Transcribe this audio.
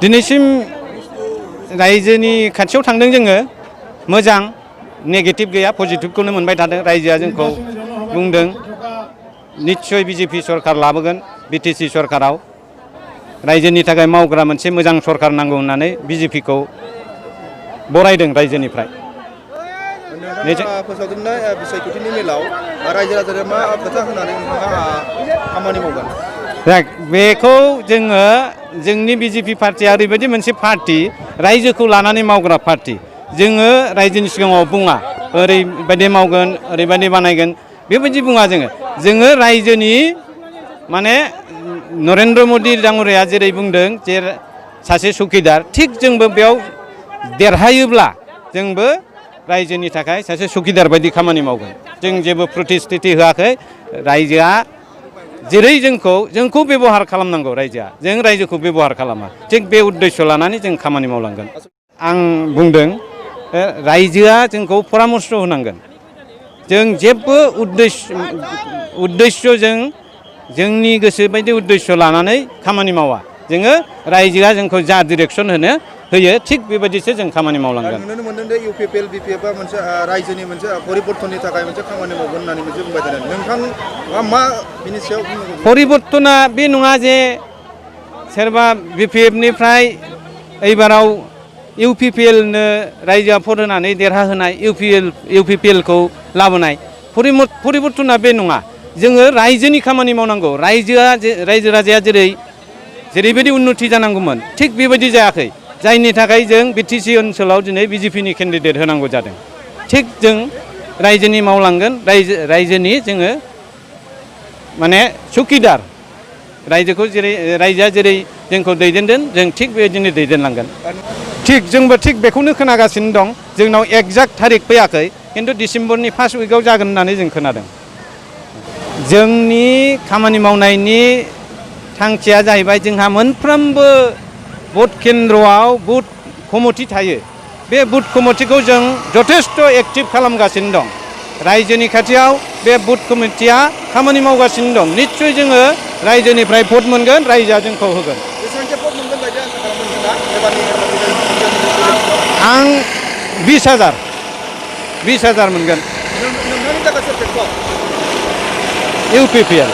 दिनैसिम रायजोनि खाथियाव थांदों जोङो मोजां नेगेटिभ गैया पजिटिभखौनो मोनबाय थादों रायजोआ जोंखौ बुंदों निश्चय बिजेपि सरकार लाबोगोन बिटिसि सरकाराव रायजोनि थाखाय मावग्रा मोनसे मोजां सरकार नांगौ होननानै बिजेपिखौ बरायदों रायजोनिफ्राय फोसावजोबनाय बिसायख'थिनि मेलाव रायजो राजानो मा खोथा होनानै नोंथाङा खामानि मावगोन बेखौ जोङो जोंनि बिजेपि पार्टिया ओरैबायदि मोनसे पार्टि रायजोखौ लानानै मावग्रा पार्टि जोङो रायजोनि सिगाङाव बुङा ओरैबायदि मावगोन ओरैबायदि बानायगोन बेबायदि बुङा जोङो रायजोनि माने नरेन्द्र मदि डाङरिया जेरै बुंदों जे सासे सुखिदार थिग जोंबो बेयाव देरहायोब्ला जोंबो रायजोनि थाखाय सासे सुखिदार बायदि खामानि मावगोन जों जेबो प्रतिश्रुति होआखै रायजोआ जेरै जोंखौ बेबहार खालामनांगौ रायजोआ जों रायजोखौ बेबहार खालामा थिग बे उद्देश्य लानानै जों खामानि मावलांगोन आं बुंदों रायजोआ जोंखौ परामर्श होनांगोन जों जेबो उद्देश्यजों जोंनि गोसो बायदि उद्देश्य लानानै खामानि मावा जोङो रायजोआ जोंखौ जा डिरेक्सन होयो थिग बेबायदिसो जों खामानि मावलांगोन नुनो मोनदों दे इउपिपिएल बिपिएफआ मोनसे रायजोनि मोनसे परिबर्तननि थाखाय मोनसे खामानि मावगोन होननानै मोनसे बुंबाय थादों नोंथाङा मा बिनि सायाव परिबर्तना बे नङा जे सोरबा बिपिएफनिफ्राय एबाराव इउपिपिएलनो रायजोआ भट होनानै देरहाहोनाय इउपिपिएलखौ लाबोनाय परिबर्तना बे नङा जोङो रायजोनि खामानि मावनांगौ रायजो राजाया जेरैबायदि उन्नति जानांगौमोन थिग बेबायदि जायाखै जायनि थाखाय जों बिटिसि ओनसोलाव दिनै बिजेपिनि केन्डिडेट होनांगौ जादों थिग जों रायजोनि मावलांगोन रायजोनि जोङो माने सुखिदार रायजोखौ रायजोआ जेरै जोंखौ दैदेनदों जों थिग बेबायदिनो दैदेनलांगोन थिग जोंबो थिग बेखौनो खोनागासिनो दं जोंनाव एक्जाक्ट थारिख फैयाखै खिन्थु डिसेम्बरनि फार्स्ट उइकआव जागोन होननानै जों खोनादों जोंनि खामानि मावनायनि थांखिया जाहैबाय जोंहा मोनफ्रोमबो बुथ केन्द्रआव बुथ कमिटि थायो बे बुथ कमिटिखौ जों जथेस्थ' एक्टिभ खालामगासिनो दं रायजोनि खाथियाव बे बुथ कमिटिया खामानि मावगासिनो दं निश्चय जोङो रायजोनिफ्राय भट मोनगोन रायजोआ जोंखौ होगोन आं 20,000 मोनगोन इउपिपिएल